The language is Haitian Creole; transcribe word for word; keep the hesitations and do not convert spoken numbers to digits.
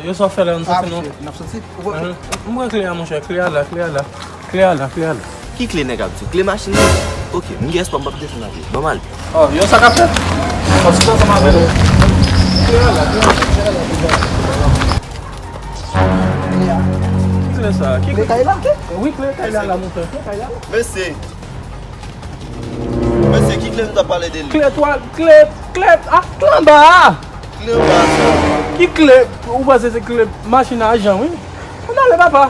Yo, sa w fè la, nou soti non? N ap soti. M pran kle a, monchè. Kle a la, kle a la. Kle a la, kle a la. Ki kle nèg ap di? Kle machin nan? Ok, m gen espwa m p ap desann avyon. Ban m ale. Oh, yo, sa k ap fèt? Pase ansanm avè l. Kle a la, kle a la. Ki kle sa? Ki kle kay la? Wi, kle kay la, la, monchè. Kle kay la. Mesye. Mesye, ki kle nou t ap pale de li? Kle twa, kle, kle, ah, kle anba a. Kle anba a sa. Ki kle? Ou panse se kle machin a Jan, wi. Ann ale, papa.